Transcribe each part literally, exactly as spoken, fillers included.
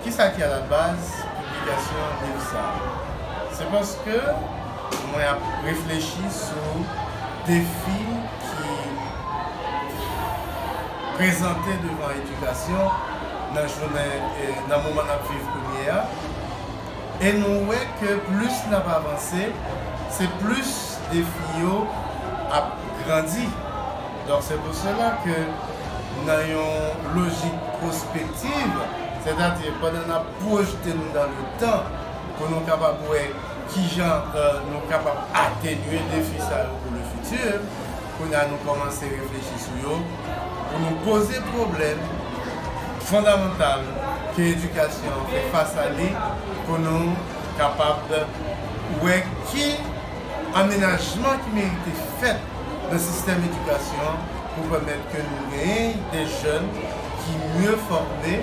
Kisa ki alabaz piblikasyon liv sa a? Se paske mwen ap reflechi sou defi ki prezante devan edikasyon nan jounen, eh, nan moman n ap viv kounye a. E nou wè ke plis n ap avanse, se plis defi yo ap grandi. Donk, se pou sela ke nan yon lojik pwospektiv, sètadi pandan n ap pwojte nou nan letan pou nou kapab wè kijan, eh, nou kapab atenye defi sa yo pou le futur, kounye a nou kòmanse reflechi sou yo, pou nou poze pwoblèm fondamantal ke edikasyon an fè fas a li, pou nou kapab wè ki amenajman ki merite fèt nan sistèm edikasyon an pou pèmèt ke nou genyen de jèn ki mye fòme,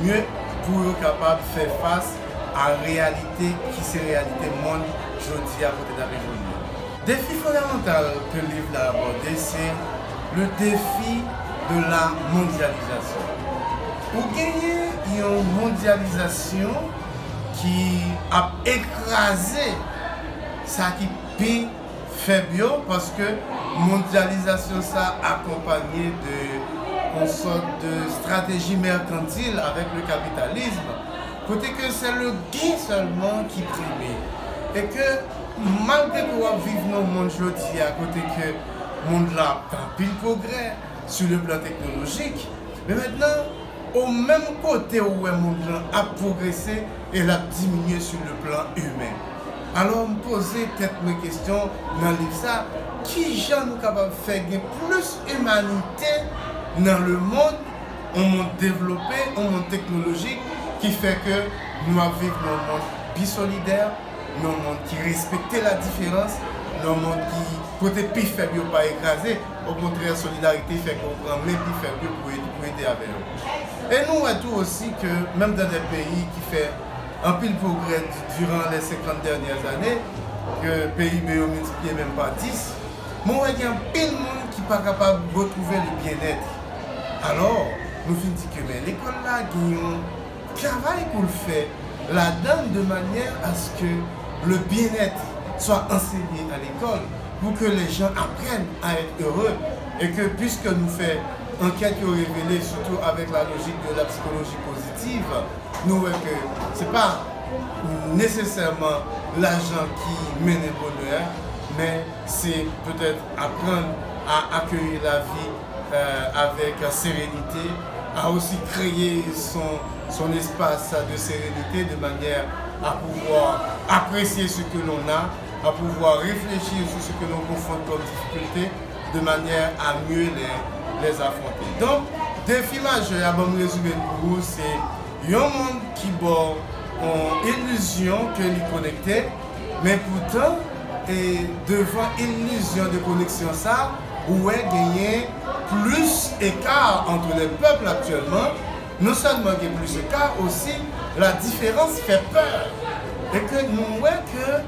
mye pou yo kapab fè fas a reyalite ki se reyalite monn jodi a kote n ap evolye. Defi fondamantal ke liv la abòde, se le défi de la mondialisation. Ou genyen yon mondyalizasyon ki ap ekraze sa ki pi fèb yo, paske mondyalizasyon sa akonpanye de yon sòt de strateji mèkantil avèk le kapitalism, kote ke se le gen sèlman ki prime. E ke malgre ke w ap viv nan yon monn jodi a kote ke monn la ap fè anpil pwogrè sur le plan technologique, men mentnan, o menm kote ou wè monn lan ap pwogrese e l ap diminye sur le plan humain. Alò, m poze tèt mwen kesyon nan liv sa, kijan nou kapab fè gen plis imanite nan le monn, yon monn devlope, yon monn teknolojik, ki fè ke nou ap viv nan yon monn pi solidè, nan yon monn ki respekte la diferans, nan yon monn ki kote pi fèb yo pa ekraze. Okontrè, solidarite fè ke w pran men pi fèb yo pou ede, pou ede avè yo. E nou wè tou osi ke menm dan de peyi ki fè anpil pwogrè di-, diran lè senkant dènyè ane, ke P I B yo miltipliye menm pa dis, mwen wè gen anpil moun ki pa kapab retwouve le byenèt. Alò, nou vin di ke men lekòl la gen yon travay pou l fè ladan de manière à ce que le bien-être soit enseigné à l'école, pour que les gens apprennent à être heureux, et que, puisque nou fè ankèt yo revele, surtout avec la logique de la psychologie positive, nou wè ke se pa nesesèman lajan ki mennen bonè, men se petèt aprann a akeyi lavi euh, avec sérénité, a aussi créé son, son espace de sérénité de manière à pouvoir apprécier ce que l'on a, à pouvoir réfléchir sur ce que l'on confronte comme difficulté, de manière à mieux les, les affronter. Donk, defi majè a, ban m rezime l pou ou, se yon monn ki ba w yon ilizyon ke li konekte, men poutan, e devan ilizyon de koneksyon sa, ou wè genyen plis eka entre les peuples aktyèlman. Non sèlman gen plis eka, osi la diferans fè pè. E ke nou wè ke,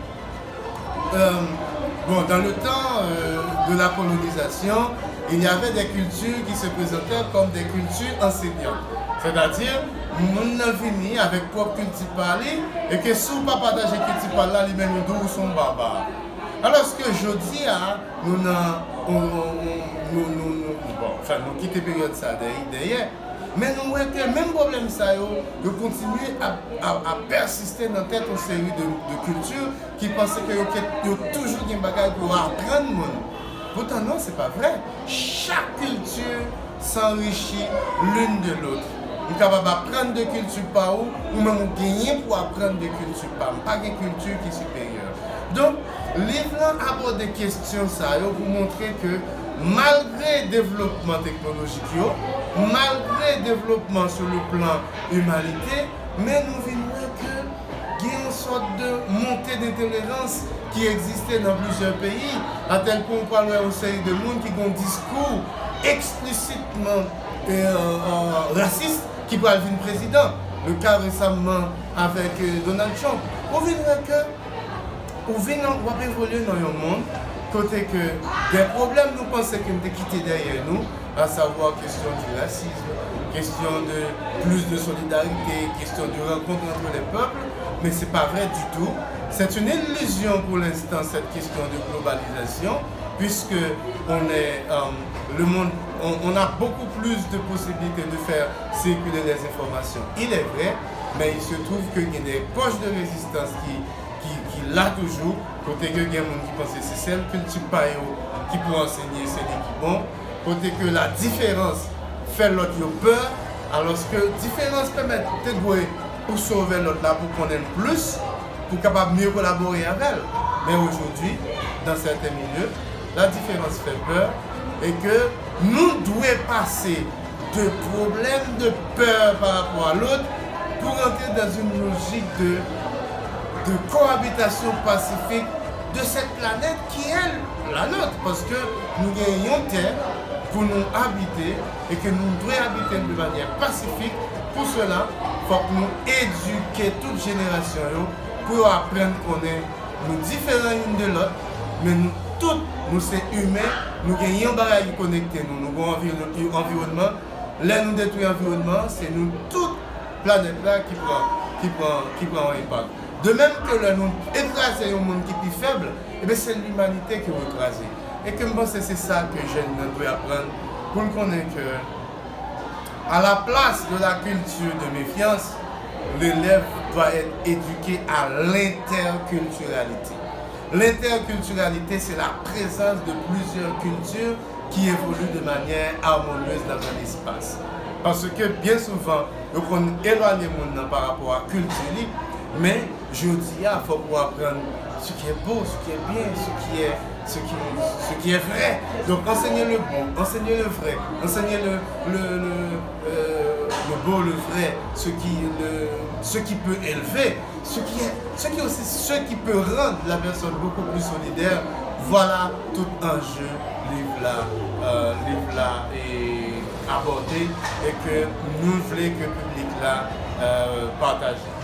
euh, bon, dans le temps, euh, de la colonisation, il y avait des cultures qui se présentaient comme des cultures enseignantes. Sètadi, moun nan vini avèk pwòp kilti pa li, e ke si w pa pataje kilti pa l la, li menm li di w ou se yon baba. Alòske jodi a, nou nan, on, on, on, nou, nou, nou, bon, anfen, nou kite peryòd sa dèy-, dèyè, men nou wè ke menm pwoblèm sa yo, yo kontinye ap, ap, ap pèsiste nan tèt yon seri de, de kilti ki panse ke yo, ke yo toujou gen bagay pou yo aprann moun. Poutan non, se pa vre. Chak kilti s'enrichit l'une de l'autre. M kapab aprann de kilti pa ou, ou menm ou genyen pou aprann de kilti pa m. Pa gen kilti ki siperyè. Donk, liv lan abòde kesyon sa yo pou montre ke malgre devlopman teknolojik yo, malgre devlopman sou le plan imanite, men nou vin wè ke gen yon sòt de montée de tolérance ki egziste nan plizyè peyi, atèlke ou pral wè yon seri de moun ki gen yon diskou eksplisitman, euh, euh, rasis ki pral vin prezidan. Le ka resamman avèk, euh, Donald Trump. Ou vin wè ke ou vin, w ap evolye nan yon monn kote ke de pwoblèm nou panse ke n te kite dèyè nou, à savoir question du racisme, question de plus de solidarité, question de rencontre entre les peuples, mais c'est pas vrai du tout. C'est une illusion pour l'instant, cette question de globalisation, puisque on est, euh, le monde, on, on a beaucoup plus de possibilités de faire circuler les informations. Il est vrai, mais il se trouve que il y a des poches de résistance qui, qui, qui là toujours, kote ke gen moun ki panse se sèl kilti pa yo ki pou ansenye, se li ki bon, kote ke la diferans fè lòt yo pè, alòske diferans pèmèt te dwe pou sove lòt la, pou konnen l plis, pou kapab mieux collaborer avec elle. Mais aujourd'hui, dans certains milieux, la différence fait peur et que nous devons passer de problèmes de peur par rapport à l'autre pour rentrer dans une logique de, de cohabitation pacifique de cette planète qui est la nôtre. Parce que nous gagnons terre pour nous habiter et que nous devons habiter de manière pacifique. Pour cela, faut que nous éduquions toute génération yo, pou yo aprann konnen nou diferan youn de lòt, men nou tout, nou se imen, nou gen yon bagay ki konekte nou, nou gen yon anviwònman. Lè nou detwi anviwònman, se nou tout planèt la ki pran, ki pran, ki pran yon enpak. De menm ke lè nou ekraze yon moun ki pi fèb, ebyen se limanite ke w ekraze. E ke m panse se sa ke jèn nan dwe aprann pou l konnen ke à la place de la culture de méfiance, l'élève doit être éduqué à l'interculturalité. L'interculturalité, c'est la présence de plusieurs cultures qui évoluent de manière harmonieuse dans un espace. Paske byen souvan, yo konn elwanye moun nan pa rapò a kilti li, men jodi a, fòk ou aprann ce qui est beau, ce qui est bien, ce qui est, ce qui, ce qui est vrai. Donc, enseigner le bon, enseigner le vrai, enseigner le, le, le, euh, le beau, le vrai, ce qui, le, ce qui peut élever, ce qui est, ce qui est aussi ce qui peut rendre la personne beaucoup plus solidaire. Voilà tout enjeu liv la, euh, liv la e abòde e ke nou vle ke piblik la, euh, pataje.